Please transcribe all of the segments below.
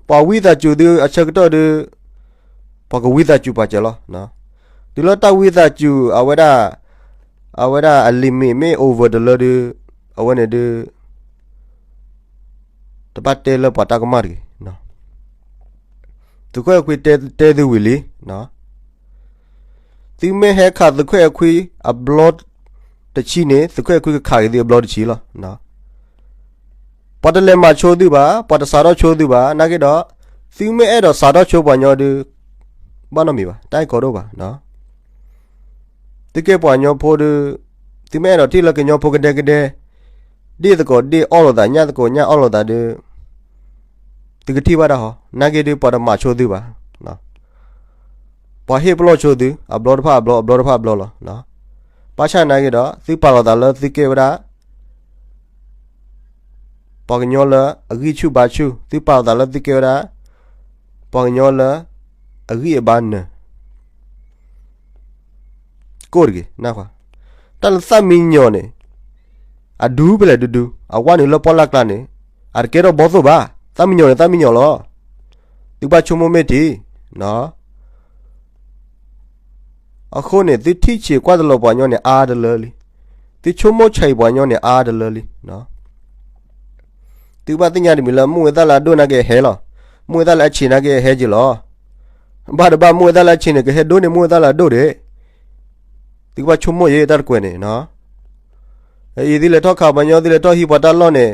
ပှၤဝံသးစူၤသုအဆၢကတီၢ်ဒုး ပှၤကဝံသးစူၤပှၤစၢၤလီၤ. တုၤလၢတၢ်ဝံသးစူၤအဝဲဒၣ် အဝဲဒၣ်အ limit မ့ၢ် over တလၢဒုး အဝဲန့ၣ်ဒုး တဘၣ်တဲလၢပှၤတၢ်ကမၣ်တဂ့ၤ. သုးခိၣ်အဲၣ်ခွံတဲသုဝံၤလံ. သုမ့ၢ်ဟဲခးသုးခိၣ်အဲၣ်ခွံအဘျီတဆံန့ၣ် သုးခိၣ်အဲၣ်ခွံကခးက့ၤသုအဘျီတဆံလီၤ. ပှၤတလဲၤမၤဆိသုဘၣ်, ပှၤတစးထီၣ်ဆိသုဘၣ်, နာ်က့ဒီး သုမ့ၢ်အဲၣ်ဒိးစးထီၣ်ဆိပှၤကညီဒုး ဘၣ်နီတမံၤဘၣ်, တၢ်အဲၣ်ကီဒိၣ်ဘၣ်. သုကဲပှၤကညီဖိဒုး သုမ့ၢ်အဲၣ်ဒိးထံၣ်လၢကညီဖိကဒဲကဒဲ, ဒ့ၣ်သကိးဒ့ၣ်အီၣ်လိာ်သး, ညၣ်သကိးညၣ်အီၣ်လိာ်သးဒုး သုကထံၣ်ဘၣ်တၢ်ဟီ, နာ်က့ဒုး ပှၤတမၤဆိသုဘၣ်. ပှၤဟ့ၣ်ပလီၢ်ဆိသု အဘျီတဖၣ်အဘျီ, အဘျီတဖၣ်အဘျီလီၤ. ဘၣ်ဆၣ်နာ်က့ဒီး သုပာ်လီၤသးလၢသုကဲဝဲဒၣ် ပှၤကညီလၢအဂံၢ်ဆူၣ်ဘါဆူၣ်, သုပာ်လီၤသးလၢသုကဲဝဲဒၣ် ပှၤကညီလၢအဂံၢ်အဘါနၢၤ ကိၣ်တဂ့ၤ, နၢ်ဟူ, တၢ်လၢသၣ်မံညီၤန့ၣ် အဒူဖဲလဲၣ်ဒူဒူ, အဝါနုာ်လၢပီၣ်လဲၣ်ကျါန့ၣ် အတကဲထီၣ်ဘီၣ်သိၣ်ဘၣ်, သၣ်မံညီၤန့ၣ် သၣ်မံညီၤလီၤ. သုကဘၣ်ဆိကမိၣ်မ့ၢ်ထံ အဃိန့ၣ် သုထံၣ်ဆံးကွၢ်တလီၤပှၤကညီန့ၣ် အါတလၢလံ. သုဆိကမိၣ်ဆံးပှၤကညီန့ၣ် အါတလၢလံ. သုကဘၣ်သ့ၣ်ညါတမံၤလၢ မ့ၢ်ဝဲသ့ၣ်လၢအဒိၣ်နာ်က့ဟဲလီၤ, မ့ၢ်ဝဲသ့ၣ်လၢအဆံးနာ်က့ဟဲက့ၤလီၤ. ဘၣ်တဘၣ် မ့ၢ်ဝဲသ့ၣ်လၢအဆံးန့ၣ် ကဟဲဒိၣ်န့ၢ်မ့ၢ်ဝဲသ့ၣ်လၢအဒိၣ်ဒံး. သုကဘၣ်ဆိကမိၣ်ယဲတၢ်တကွဲးန့ၣ် အံၤသုလဲၤထီၣ်ခးပှၤကညီ သုလဲၤထီၣ်ဟံးပှၤတၢ်လီၢ်န့ၣ်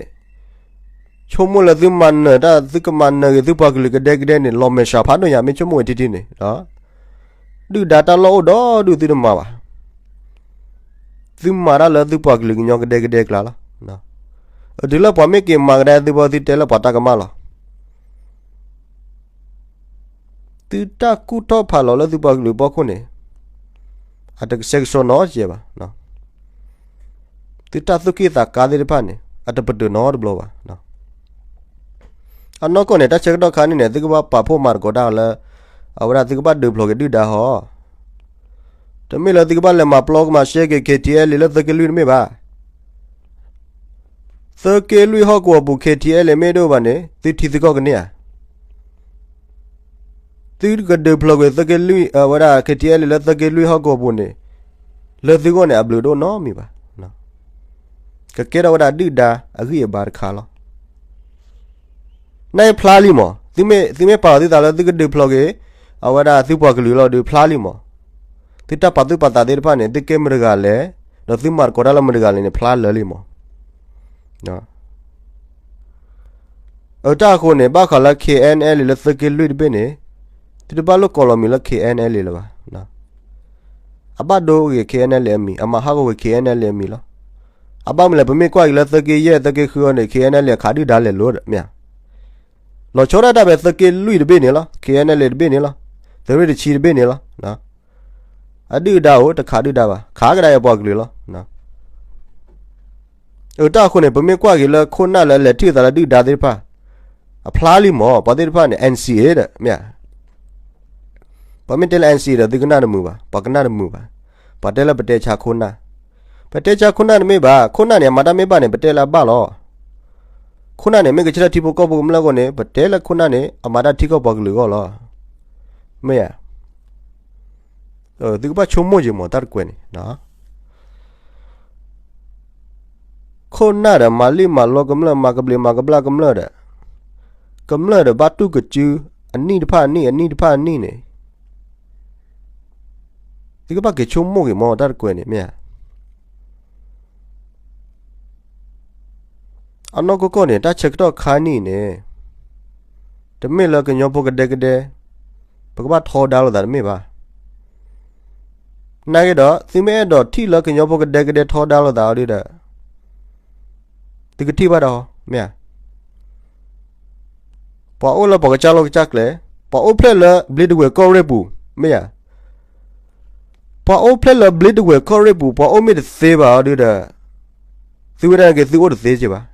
ဆိကမိၣ်လၢသုမၤနၢၤတၢ် သုကမၤနၢၤဂ့ၤသုပှၤကလုာ်ကဒဲကဒဲန့ၣ် လီၤမဲာ်ဆှးဖးဒိၣ်ညါ မ့ၢ်ဆိကမိၣ်ဝဲထံထံန့ၣ်, ဒုၣ်ဒါတၢ်လီၢ်အိၣ်ဒီးဒုးသုတမၤဘၣ်. သုမၤတၢ်လၢသုပှၤကလုာ်ကညီကဒဲကဒဲကျါလီၤ. တုၤလၢပှၤမ့ၢ်က့ၤမၤကဒါသုဘၣ် သုတဲလၢပှၤတၢ်ကမၣ်လီၤ. သုတၢ်ကူၣ်ထီၣ်ဖးလီၤလၢသုပှၤကလုာ်ဖီခိၣ်န့ၣ် အတကဆှဲကဆှီနီတစဲးဘၣ်. သုတၢ်သူၣ်က့ၣ်သးကါသ့ၣ်တဖၣ်န့ၣ် အတပတုာ်နီတဘျီဘၣ်. အနီၢ်ကီၢ်န့ၣ် တၢ်ဆၢကတီၢ်ခါန့ၣ်န့ၣ် သုကဘၣ်ပာ်ဖှိၣ်မၤသကိးတၢ်လၢ အဝဲဒၣ်သုကဘၣ်ဒုးဖျိးက့ၤဒုၣ်ဒါဟီ တမ့ၢ်လၢသုကဘၣ်လဲၤမၤပျီကမၤရှဲက့ၤ KTLA လၢသုးက့လွံၢ်တမ့ၢ်ဘၣ်. သုးက့လွံၢ်ဟီၣ်ကဝီၤပူၤ KTLA မ့ၢ်ဒိၣ်ဘၣ်န့ၣ် သုထံသုကီၢ်ကန့ၢ်ဧါ. သုကဒုးဖျိးကွံာ်သုးက့လွံၢ် အဝဲဒၣ် KTLA လၢသုးက့လွံၢ်ဟီၣ်ကဝီၤပူၤန့ၣ် လၢသုဂီၢ်န့ၣ် အဘျုးတအိၣ်နီတမံၤဘၣ်. ကကဲထီၣ်ဝဲဒၣ်ဒုၣ်ဒါအဂံၢ်အဘါတခါလီၤ. နဖျါလံမး, သုမ့ၢ်ပာ်လီၤသုသးလၢသုကဒုးဖျိးက့ၤ အဝဲဒၣ်သုပှၤကလုာ်လီၤဒုး ဖျါလံမး. သုတၢ်ပာ်သူၣ်ပာ်သးသ့ၣ်တဖၣ်န့ၣ် သုကဲမတၤတဂၤလဲၣ်, ဒီးသုမၤသကိးတၢ်လၢမတၤတဂၤလဲၣ်န့ၣ် ဖျါလၢာ်လံမး. အတၢ်အဃိန့ၣ် ဘၣ်ဃးလၢ KNLA လၢသုးက့လွံၢ်တဘ့ၣ်န့ၣ် သုတဘၣ်လိၣ်ကိးလီၤမံၤလၢ KNLA လၢၤဘၣ်. အဘၣ်ဒိဂ့ၤ KNLA အမံၤ, အမၤဟးဂီၤဝဲ KNLA အမံၤလီၤ. အဘၣ်မနုၤလဲၣ် ပမ့ၢ်ကွၢ်က့ၤလၢသုးက့ယဲၢ် သုးက့ဃုအံၤန့ၣ် KNLA အခးဒုၣ်ဒါလဲၤလိၤဒီး မ့ၢ်ဧါ. လီၤဆီဒၣ်တၢ်ဖဲသုးက့လွံၢ်တဘ့ၣ်န့ၣ်လီၤ, KNLA တဘ့ၣ်န့ၣ်လီၤ, သုးရ့ၣ်တဆံတဘ့ၣ်န့ၣ်လီၤ. အဒုၣ်အဒါအိၣ် တခးဒုၣ်ဒါဘၣ်, ခးကဒါအပှၤကလုာ်လီၤ. အတၢ်အဃိန့ၣ် ပမ့ၢ်ကွၢ်က့ၤလၢခိၣ်နၢ်လၢအလဲၤထံၣ်အသးလၢဒုၣ်ဒါသ့ၣ်တဖၣ် အဖျါလံမး, ပှၤသ့ၣ်တဖၣ်န့ၣ် NCA ဒီး မ့ၢ်ဧါ. ပှၤမ့ၢ်တဲလၢ NCA ဒီး သုကနၣ်တမုာ်ဘၣ်, ပှၤကနၣ်တမုာ်ဘၣ်. ပှၤတဲလၢပတဲဆါခိၣ်နၢ်, ပတဲဆါခိၣ်နၢ်တမ့ၢ်ဘၣ်, ခိၣ်နၢ်န့ၣ် အမၤတၢ်မ့ၢ်ဘၣ်န့ၣ် ပတဲလၢအဘၣ်လီၤ. ခိၣ်နၢ်န့ၣ် မ့ၢ်ကဆၢထၢၣ်ထံဖိကီၢ်ဖိကမျၢၢ်အဂီၢ်န့ၣ် ပတဲလၢခိၣ်နၢ်န့ၣ် အမၤတၢ်ထံကီၢ်ပှၤကလုာ်အဂီၢ်လီၤ. မ့ၢ်ဧါ. သုကဘၣ်ဆိကမိၣ်ယံၤမး တၢ်တကွဲးန့ၣ် ခိၣ်နၢ်ဒီး မၤလံၣ်မၤလီကမျၢၢ် မၤကဘျံးမၤကဘျၣ်ကမျၢၢ်ဒီး ကမျၢၢ်ဒီးဘၣ်တူၢ်ကစု အနံၣ်တဖၣ်အနံၣ် အနံၣ်တဖၣ်အနံၣ်န့ၣ် သုကဘၣ်က့ၤဆိကမိၣ်က့ၤမး တၢ်တကွဲးန့ၣ် မ့ၢ်ဧါ. အနီၢ်ကီၢ်ကီၢ်န့ၣ် တၢ်ဆၢကတီၢ်ခါနံၣ်န့ၣ် တမ့ၢ်လၢကညီဖိကဒဲကဒဲ ပကဘၣ်ထီဒါလိာ်သးတမ့ၢ်ဘၣ်. နာ်က့ဒီး သုမ့ၢ်အဲၣ်ဒိးထံၣ်လၢကညီဖိကဒဲကဒဲထီဒါလိာ်သးအီၤဒုဒီး သုကထံၣ်ဘၣ်ဒီး မ့ၢ်ဧါ. ပှၤအိၣ်လၢပှၤကစၢ်လီၢ်ကစၢ်ကျဲ, ပှၤအိၣ်ဖျဲၣ်လၢဘျ့တဝဲၢ်ကီၢ်ရ့ၣ်ပူၤ မ့ၢ်ဧါ. ပှၤအိၣ်ဖျဲၣ်လၢဘျ့တဝဲၢ်ကီၢ်ရ့ၣ်ပူၤ ပှၤအိၣ်မ့ၢ်တသ့ဘၣ်အီၤဒုဒီး သုဝဲဒၣ်က့ၤသုအိၣ်တသ့က့ဘၣ်.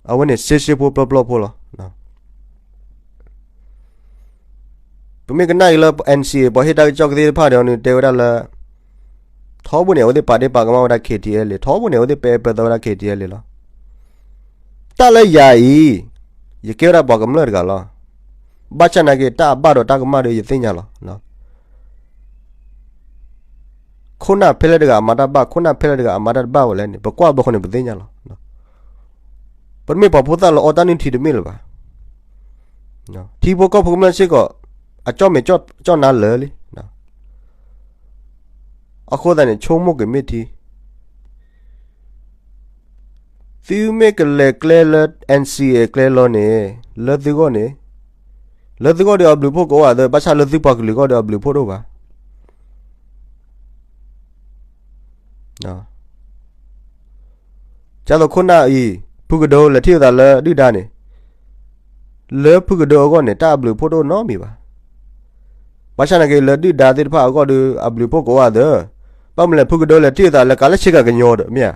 အဝဲန့ၣ်စ့စ့ဖိပျီပျီဖိလီၤ. ပမ့ၢ်ကနၣ်က့ၤလၢ NCA ပှၤဟ့ၣ်တၢ်ကစီၣ်ကသ့ၣ်တဖၣ်ဒီးန့ၣ် တဲဝဲဒၣ်လၢ ထီဘိန့ၣ် အဝဲသ့ၣ်ပာ်ဒ့ၣ်ပာ်ကမၣ်ဝဲဒၣ် KTLA လံ, ထီဘိန့ၣ် အဝဲသ့ၣ်ပဲပၢသီဝဲဒၣ် KTLA လံလီၤ. တၢ်လၢယၤအံၤ ယကဲဝဲဒၣ်ပှၤကမျၢၢ်တဂၤလီၤ. ဘၣ်ဆၣ်နာ်က့ တၢ်အဘၣ်ဒီးတၢ်ကမၣ်ဒီးယသ့ၣ်ညါလီၤ. ခိၣ်နၢ်ဖဲလဲၣ်တဂၤအမၤတၢ်ဘၣ်, ခိၣ်နၢ်ဖဲလဲၣ်တဂၤအမၤတၢ်တဘၣ်ဝဲလဲၣ်န့ၣ် ပကွၢ်ဘျီဃီန့ၣ် ပသ့ၣ်ညါလီၤ. ပမ့ၢ်ပှၤဖိသၣ်လၢအီၣ်တၢ်နုၢ်ထံတမ့ၢ်လၢၤဘၣ်. ထံဖိကီၢ်ဖိကမျၢၢ်စ့ၢ်ကီး အကၠီၣ်မဲာ်ကၠီၣ်နါလၢာ်လံ. အဃိသတးန့ၣ် ဆိကမိၣ်က့ၤမ့ၢ်ထံ သုမ့ၢ်ကလဲၤကျဲလၢ NCA ကျဲလီၤန့ၣ် လၢသုဂီၢ်န့ၣ်, လၢသုဂီၢ်ဒီးအဘျုးဖှိၣ်ကအိၣ်သး, ဘၣ်ဆၣ်လၢသုပှၤကလုာ်ဂီၢ်ဒီးအဘျုးဖှိၣ်တအိၣ်ဘၣ်. ဒ်သိးခိၣ်နၢ်အံၤ ဖုကဒိလဲၤထံၣ်အသးလၢဒုၣ်ဒါန့ၣ်, လၢဖုကဒိအဂီၢ်န့ၣ် တၢ်အဘျုးဖှိၣ်တအိၣ်နီတမံၤဘၣ်. ဘၣ်ဆၣ်နာ်က့ လၢဒုၣ်ဒါသ့ၣ်တဖၣ်အဂီၢ်ဒီး အဘျုးဖှိၣ်ကအိၣ်သး, ဘၣ်မနုၤလဲၣ် ဖုကဒိလဲၤထံၣ်အသးလၢကးလၢဆ့ကၤကညီဒီး မ့ၢ်ဧါ.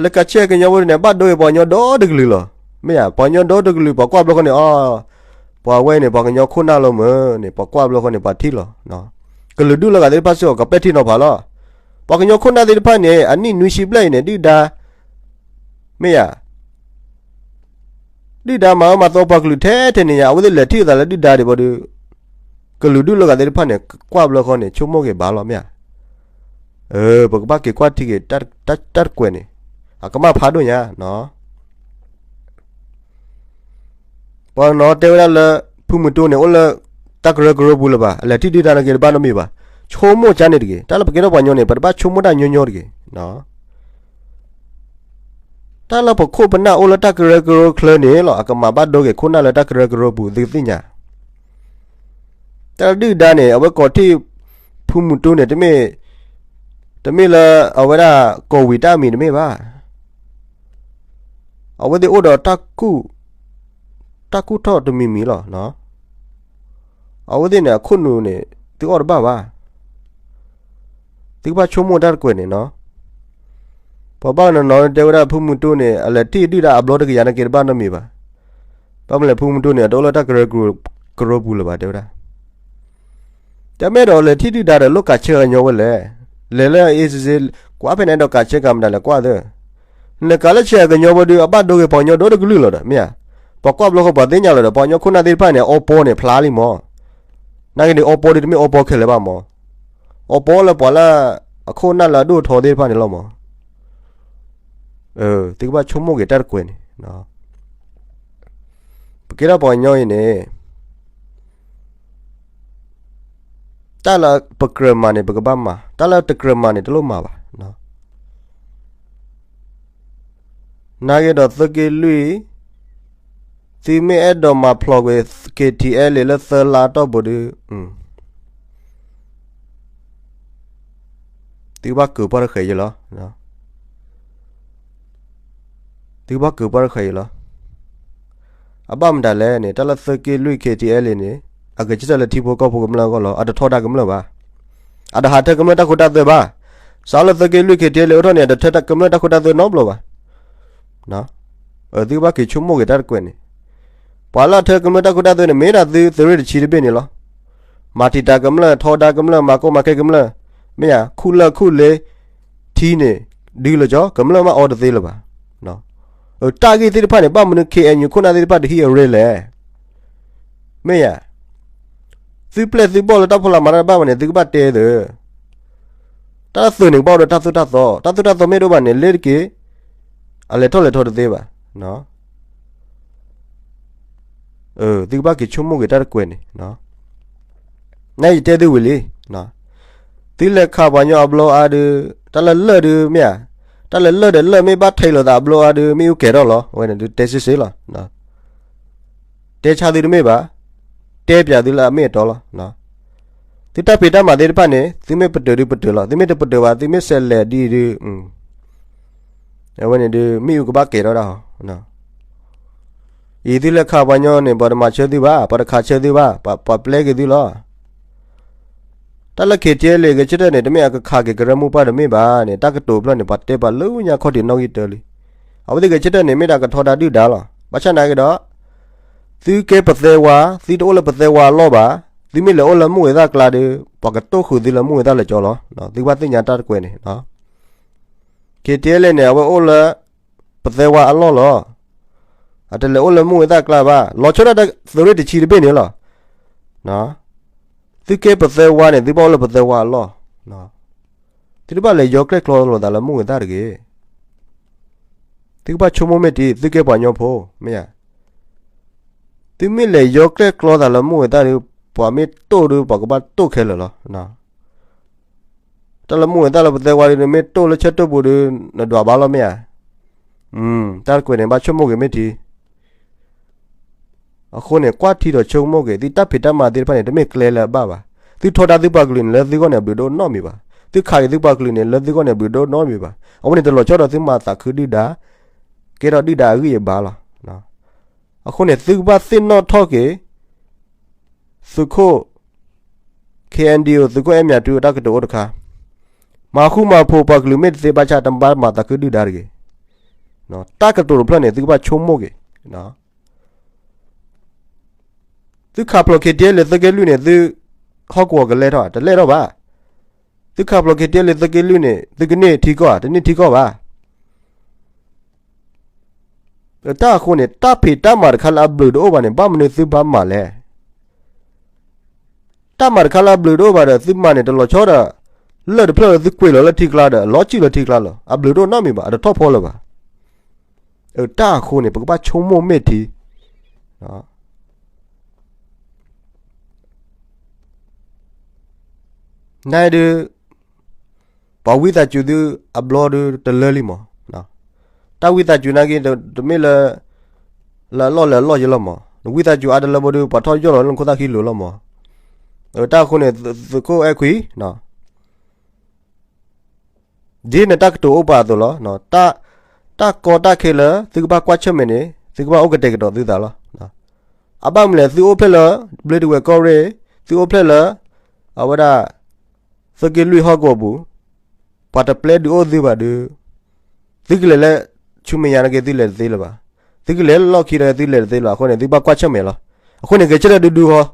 လၢကးဆ့ကၤကညီဝဲန့ၣ် ဘၣ်ဒိက့ၤပှၤကညီဒီတကလုာ်လီၤ. မ့ၢ်ဧါ, ပှၤကညီဒီတကလုာ် ပှၤကွၢ်ဘျီဃီန့ၣ် အီ, ပှၤဝဲန့ၣ် ပှၤကညီခိၣ်နၢ်လီၤမ့ၢ်န့ၣ် ပှၤကွၢ်ဘျီဃီန့ၣ် ပှၤထံၣ်လီၤ. ကလုာ်ဒူၣ်လၢဂၤသ့ၣ်တဖၣ်စ့ၢ်ကီး ကပဲာ်ထံနီၤဖးလီၤ. ပှၤကညီခိၣ်နၢ်သ့ၣ်တဖၣ်န့ၣ် အနံၣ်နွံဆံဘျဲၣ်အံၤန့ၣ် ဒုၣ်ဒါ, မ့ၢ်ဧါ ဒုၣ်ဒါမၤအၢမၤသီပှၤကလုာ်ထဲထဲန့ၣ်ညါ, အဝဲသ့ၣ်လဲၤထံၣ်အသးလၢဒုၣ်ဒါဒံးဘၣ်ဒီး, ကလုာ်ဒူၣ်လၢဂၤသ့ၣ်တဖၣ်န့ၣ် ကွၢ်ဘျီဃီန့ၣ် ဆိကမိၣ်က့ၤဘၣ်လီၤ မ့ၢ်ဧါ. ပကဘၣ်က့ၤကွၢ်ထံက့ၤ တၢ်တကွဲးန့ၣ်, အကမၣ်ဖးဒိၣ်ညါနီၤ. ပှၤနီၤတဲဝဲဒၣ်လၢ ဖုမုၢ်တူန့ၣ် အိၣ်လၢတၢ်ကရၢကရိပူၤလၢၤဘၣ်, အလဲၤထံၣ်ဒုၣ်ဒါနာ်က့တဘၣ်နီတမံၤဘၣ်. ဆိကမိၣ်ကါန့ၣ်တဂ့ၤ, တၢ်လၢပကဲထီၣ်ပှၤကညီန့ၣ် ပတဘၣ်ဆိကမိၣ်တၢ်ညီညီတဂ့ၤ. တၢ်လၢပခိၣ်ပနၢ်အိၣ်လၢတၢ်ကရၢကရိချၢန့ၣ်လီၤ, အကမၤဘၣ်ဒိက့ၤခိၣ်နၢ်လၢတၢ်ကရၢကရိပူၤ သုသ့ၣ်ညါ. တၢ်ဒုၣ်ဒါန့ၣ် အဝဲကိးထံၣ်ဖုမုၢ်တူန့ၣ် တမ့ၢ်လၢအဝဲဒၣ်ကိးဝံၤတၢ်အမံၤတမ့ၢ်ဘၣ်. အဝဲသ့ၣ်အိၣ်ဒီး တၢ်ကူၣ်ထီၣ်တမံၤမံၤလီၤ. အဝဲသ့ၣ်န့ၣ် အခိၣ်နူာ်န့ၣ် သုအီၣ်တဘၣ်ဘၣ်. သုကဘၣ်ဆိကမိၣ်တၢ်တကွဲးန့ၣ်နီၤ. ပှၤဘၣ်နီၤနီၤတဲဝဲဒၣ် ဖုမုၢ်တူန့ၣ် အလဲၤထံၣ်ဒုၣ်ဒါအဘျီတကယၤနာ်က့တဘၣ်နီတမံၤဘၣ်. ဘၣ်မနုၤလဲၣ် ဖုမုၢ်တူန့ၣ် အတအိၣ်လၢတၢ်ကရၢကရိပူၤလၢၤဘၣ် တဲဝဲဒၣ်. တမ့ၢ်ဒီးလဲၤထံၣ်ဒုၣ်ဒါဒီး လိၣ်ကးဆ့ကၤကညီဝဲလဲၣ်. လဲၤလၢအအ့စ့စ့ ကွၢ်ဖဲန့ၣ်ဒီးကးဆ့ကၤမတၤလဲၣ်ကွၢ်သၢ. နကးလၢဆ့ကၤကညီဝဲဒီး အဘၣ်ဒိက့ၤပှၤကညီဒီတကလုာ်လီၤဒီး မ့ၢ်ဧါ. ပှၤကွၢ်ဘျီဃီပှၤသ့ၣ်ညါလီၤဒီး ပှၤကညီခိၣ်နၢ်သ့ၣ်တဖၣ်န့ၣ် အီပီန့ၣ်ဖျါလံမး. နာ်က့န့ၣ် အီပီဒီးတမ့ၢ်အီပီခဲလၢာ်ဘၣ်မး. အီပီလၢပှၤလၢအခိၣ်နၢ်လၢအဒိၣ်အထီသ့ၣ်တဖၣ်န့ၣ်လီၤမး. သုကဘၣ်ဆိကမိၣ်က့ၤတၢ်တကွဲးန့ၣ်. ပကဲထီၣ်ပှၤကညီအံၤန့ၣ် တၢ်လၢပကြၢးမၤန့ၣ် ပကဘၣ်မၤ, တၢ်လၢတကြၢးမၤန့ၣ် တလိၣ်မၤဘၣ်. နာ်က့ဒီးသုးက့လွံၢ်, သုမ့ၢ်အဲၣ်ဒိးမၤဖျိးကွံာ် KTLA လၢသၢလါအတီၢ်ပူၤဒီး သုကဘၣ်ကုာ်ပှၢ်တဃဲးယံၤလီၤ. သုကဘၣ်ကုာ်ပှၢ်တဃဲးယံၤလီၤ. အဘၣ်မတၤလဲၣ်န့ၣ် တၢ်လၢသုးက့လွံၢ် KTLA န့ၣ် အဂဲၤဆၢထၢၣ်လၢထံဖိကီၢ်ဖိကမျၢၢ်အဂီၢ်လီၤ. အတထီဒါကမျၢၢ်ဘၣ်. အတဟးထၢကမျၢၢ်တၢ်ခိတၢ်သွဲဘၣ်. စးလၢသုးက့လွံၢ် KTLA အိၣ်ထီၣ်န့ၣ် အတထၢကမျၢၢ်တၢ်ခိတၢ်သွဲနီတဘျီဘၣ်. သုကဘၣ်က့ၤဆိကမိၣ်က့ၤတၢ်တကွဲးန့ၣ်. ပှၤလၢအထၢကမျၢၢ်တၢ်ခိတၢ်သွဲန့ၣ် မ့ၢ်ဒၣ်သုသုးရ့ၣ်တဆံတဘ့ၣ်န့ၣ်လီၤ. မၤတံာ်တာ်ကမျၢၢ်, ထီဒါကမျၢၢ်, မၤကိးမၤခဲကမျၢၢ်, မ့ၢ်ယၤ ခူၣ်လၢၢ်ခူၣ်လ့ ထံန့ၣ် ဒုးလၢကၠီ ကမျၢၢ်မ့ၢ်အီတသ့လၢၤဘၣ်. တၢ်ဂ့ၢ်သ့ၣ်တဖၣ်န့ၣ် ဘၣ်မနုၤ KNU ခိၣ်နၢ်သ့ၣ်တဖၣ်တဟံးအရ့လဲၣ်. မ့ၢ်ယၤ သုပျဲၢ်သုဘီၣ်လၢတၢ်ဖိလၢ်မၤတၢ်တဘၣ်ဘၣ်န့ၣ် သုကဘၣ်တဲသု. တၢ်သုးန့ၣ် ကဘၣ်အိၣ်ဒီးတၢ်သိၣ်တၢ်သီ, တၢ်သိၣ်တၢ်သီမ့ၢ်တအိၣ်ဘၣ်န့ၣ် လ့တက့ၢ် အလဲၤထီၣ်လဲၤထီတသ့ဘၣ်. သုကဘၣ်က့ၤဆိကမိၣ်က့ၤတၢ်တကွဲးန့ၣ်. နယတဲသုဝံၤလံ, သုလဲၤခးပှၤကညီအဘျီအါဒုး, တၢ်လၢလၢၢ်ဒုးမ့ၢ်ဧါ, တၢ်လၢလၢၢ်ဒီးလၢၢ်မ့ၢ်ဘၣ်ထဲးလိာ်သးအဘျီအါဒုး မ့ၣ်အူကဲၤထီၣ်လီၤ. အဝဲန့ၣ်ဒုးတဲစ့စ့လီၤ. တဲဆါသုတမ့ၢ်ဘၣ်, တဲပၠးသုလၢအမ့ၢ်အတီလီၤ. သုတၢ်ဖံးတၢ်မၤသ့ၣ်တဖၣ်န့ၣ် သုမ့ၢ်ပတုာ်ဒုးပတုာ်လီၤ, သုမ့ၢ်တပတုာ်ဘၣ် သုမ့ၢ်ဆဲးလဲၤဒ်အံၤဒုး အဝဲန့ၣ်ဒုး မ့ၣ်အူကဘၣ်ကဲၤထီၣ်ဒၣ်ဟီ. အံၤသုလဲၤခးပှၤကညီန့ၣ် ပှၤတမၤဆၢသုဘၣ်, ပှၤတခးဆၢသုဘၣ်, ပှၤပျဲက့ၤသုလီၤ. တၢ်လၢ KTLA ဂဲၤဆၢထၢၣ်န့ၣ် တမ့ၢ်အကခးက့ၤကရၢမိၢ်ပှၢ်တမ့ၢ်ဘၣ်န့ၣ် တၢ်ကတိၤဖျၢၣ်န့ၣ် ပှၤတဲပှၤလၢညါခီၣ်ထံးနီၣ်ဂံၢ်တၢလံ. အဝဲသ့ၣ်ဂဲၤဆၢထၢၣ်န့ၣ် မ့ၢ်ဒၣ်ကထီဒါဒုၣ်ဒါလီၤ. ဘၣ်ဆၣ်နာ်က့ဒီး သုကဲပသဲဝါ, သုတအိၣ်လၢပသဲဝါအလီၢ်ဘၣ်, သုမ့ၢ်လဲၤအိၣ်လၢမုၢ်ဝဲသၣ်ကျါဒီး ပှၤကတိၢ်ဃုာ်သုလၢမုၢ်ဝဲသၣ်လၢကၠီလီၤ. သုကဘၣ်သ့ၣ်ညါတၢ်တကွဲးန့ၣ်. KTLA န့ၣ် အဝဲအိၣ်လၢ ပသဲဝါအလီၢ်လီၤ. အတလဲၤအိၣ်လၢမူဝဲသၣ်ကျါဘၣ်, လီၤဆီဒၣ်တၢ်သုးရ့ၣ်တဆံတဘ့ၣ်န့ၣ်လီၤ. သုကဲပသၢဝါန့ၣ် သုဘၣ်အိၣ်လၢပသၢဝါအလီၢ်, သုတဘၣ်လဲၤယီၤကျဲၣ်ကျီလိာ်သးလၢမူဝဲသၣ်တဂ့ၤ. သုကဘၣ်ဆိကမိၣ်မ့ၢ်တံၢ်, သုကဲပှၤကညီဖိ, မ့ၢ်ဧါ. သုမ့ၢ်လဲၤယီၤကျဲၣ်ကျီသးလၢမူဝဲသၣ်ဒီး ပှၤမ့ၢ်တိၢ်ဒီး ပှၤကဘၣ်တိၢ်ခဲလၢာ်လီၤ. တၢ်လၢမူဝဲသၣ်လၢပသၢဝါဒီး နမ့ၢ်တိၢ်လၢဆၢတိၢ်ပူၤဒီး နဒွးဘၣ်လီၤ မ့ၢ်ဧါ. တၢ်ကွဲးန့ၣ် ဘၣ်ဆိကမိၣ်က့ၤမ့ၢ်တံၢ်. အဃိန့ၣ် ကွၢ်ထံဒီးဆိကမိၣ်က့ၤ သုတၢ်ဖံးတၢ်မၤသ့ၣ်တဖၣ်န့ၣ် တမ့ၢ်ကျဲလၢအဘၣ်ဘၣ်. သုထီဒါသုပှၤကလုာ်န့ၣ် လၢသုဂီၢ်န့ၣ် အဘျုးတအိၣ်နီတမံၤဘၣ်. သုခးက့ၤသုပှၤကလုာ်န့ၣ် လၢသုဂီၢ်န့ၣ် အဘျုးတအိၣ်နီတမံၤဘၣ်. အဝဲန့ၣ် တလီၤဆီဒီးသုမၤသးခုဒုၣ်ဒါ, ကဲထီၣ်ဒုၣ်ဒါအဂံၢ်အဘါလီၤ. အဃိန့ၣ် သုကဘၣ်သ့ၣ်နီၣ်ထီၣ်က့ၤ သုးခိၣ် K N D O သုးခိၣ်အဲၣ်မၠးတူ တၢ်ကတိၤအိၣ်တခါ, မၤဃူမၤဖိးပှၤကလုာ်မ့ၢ်တသ့ဘၣ်ဆၣ် တဘၣ်မၤသးခုဒုၣ်ဒါတဂ့ၤ. တၢ်ကတိၤတဖျၢၣ်န့ၣ် သုကဘၣ်ဆိကမိၣ်က့ၤ. သုခးဖျိး K T L လၢသုးက့လွံၢ်န့ၣ် သုဟီၣ်ကဝီၤကလဲၢ်ထီၣ်, တလဲၢ်ထီၣ်ဘၣ်. သုခးဖျိး K T L လၢသုးက့လွံၢ်န့ၣ် သုကန့ၢ်ထံကီၢ်ဧါ, တန့ၢ်ထံကီၢ်ဘၣ်. တၢ်အဃိန့ၣ် တၢ်ဖံးတၢ်မၤတခါလၢအဘျုးတအိၣ်ဘၣ်န့ၣ် ဘၣ်မနုၤသုဘၣ်မၤလဲၣ်. တၢ်မၤတခါလၢအဘျုးတအိၣ်ဘၣ်ဒီး သုမၤန့ၣ် တလီၤဆီဒီး လၢၢ်တဖျၢၣ်လၢသုကွံာ်လီၤလၢထံကျါဒီး အလီၤစုၣ်လၢထံကျါလီၤ. အဘျုးတအိၣ်နီတမံၤဘၣ်, အတထီၣ်ဖီလၢၤဘၣ်. တၢ်အဃိန့ၣ် ပကဘၣ်ဆိကမိၣ်မ့ၢ်ထံ နဒုး ပှၤဝံသးစူၤသုအဘျီဒုးတလၢလံမး. တၢ်ဝံသးစူၤနာ်က့ တမ့ၢ်လၢ လၢအလီၢ်လၢအလီၢ်ယဲလီၤမး. နဝံသးစူၤအါတလၢဘိဒုး ပှၤထီၣ်ယီၢ်လီၤလၢနခိၣ်သၣ်ခံလိၤလီၤမး. တၢ်အဃိန့ၣ် သုးခိၣ်အဲၣ်ခွံ ဒ်နတၢ်ကတိၤအိၣ်ပာ်အသိးလီၤ. တၢ်ကီတၢ်ခဲလၢ သုကဘၣ်ကွၢ်ဆၢၣ်မဲာ်န့ၣ် သုကဘၣ်အိၣ်ကတဲာ်ကတီၤသုသးလီၤ. အဘၣ်မနုၤလဲၣ် သုအိၣ်ဖျဲၣ်လၢ ဘျ့ဒဝဲၢ်ကီၢ်ရ့ၣ်, သုအိၣ်ဖျဲၣ်လၢ အဝဲဒၣ် သုးက့လွံၢ်ဟီၣ်ကဝီၤပူၤ, ပှၤတပျဲဒုးအိၣ်သုဘၣ်ဒုး, သုကလဲၤလၢ ဆူမဲာ်ညါနာ်က့ သုလဲၤတသ့လၢၤဘၣ်. သုကလဲၤလၢလီၢ်ခံဒီး သုလဲၤတသ့လၢၤဘၣ်. အဃိန့ၣ် သုဘၣ်ကွၢ်ဆၢၣ်မဲာ်လီၤ. အဃိန့ၣ် ဂဲၤဆၢထၢၣ်ဒုးဒုးဃီ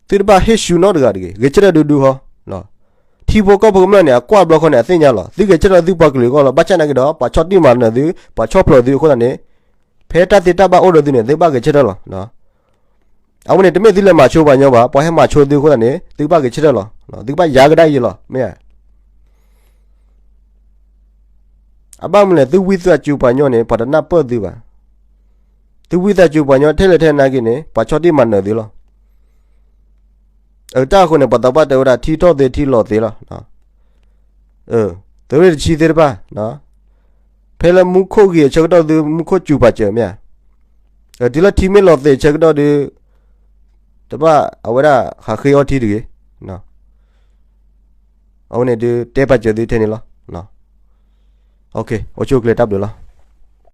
သုတဘၣ်ဟ့ၣ်ဆူၣ်နီတဂၤတဂ့ၤ, ဂဲၤဆၢထၢၣ်ဒုးဒုးဃီ. ထံဖိကီၢ်ဖိကမျၢၢ်န့ၣ် အကွၢ်ဘျီဃီန့ၣ် အသ့ၣ်ညါလီၤ. သုဂဲၤဆၢထၢၣ်သုပှၤကလုာ်အဂီၢ်လီၤ. ဘၣ်ဆၣ်နာ်က့ဒီး ပှၤဆီၣ်တံၢ်မၤနၢၤသု, ပှၤဆီၣ်ဖျိးသုအဃိသတးန့ၣ်, ဖဲတၢ်သ့တၢ်ဘၣ်အိၣ်ဒီးသုန့ၣ် သုဘၣ်ဂဲၤဆၢထၢၣ်လီၤ. အဝဲန့ၣ် တမ့ၢ်သုလဲၤမၤဆိပှၤကညီဘၣ်, ပှၤဟဲမၤဆိသုအဃိသတးန့ၣ် သုဘၣ်ဂဲၤဆၢထၢၣ်လီၤ. သုကဘၣ်ယၤကဒါယံၤလီၤ, မ့ၢ်ဧါ. အဘၣ်မနုၤလဲၣ် သုဝံသးစူၤပှၤကညီန့ၣ် ပှၤတနၢ်ပၢၢ်သုဘၣ်. သုဝံသးစူၤပှၤကညီထဲလဲၣ်ထဲနာ်က့န့ၣ် ပှၤဆီၣ်တံၢ်မၤနၢၤသုလီၤ. တၢ်အဃိန့ၣ် ပှၤသးပှၢ်တဲဝဲဒၣ် ထံထီၣ်သ့ထံလီၤသ့လီၤ. သုးရ့ၣ်တဆံသ့ၣ်တဖၣ် ဖဲလၢမူခိၣ်ဂ့ၤအဆၢကတီၢ်သု မူခိၣ်စူၤပာ်စၢၤမ့ၢ်ဧါ. တုၤလၢထံမ့ၢ်လီၤသ့းအဆၢကတီၢ်ဒီး တဘၣ်အဝဲဒၣ်ဟးဃ့အီထံတဂ့ၤ. အဝဲန့ၣ်ဒုးတဲပာ်စၢၤသုထဲန့ၣ်လီၤ. အိၣ်ဆူၣ်အိၣ်ချ့တၢ်ဘျုးလီၤ.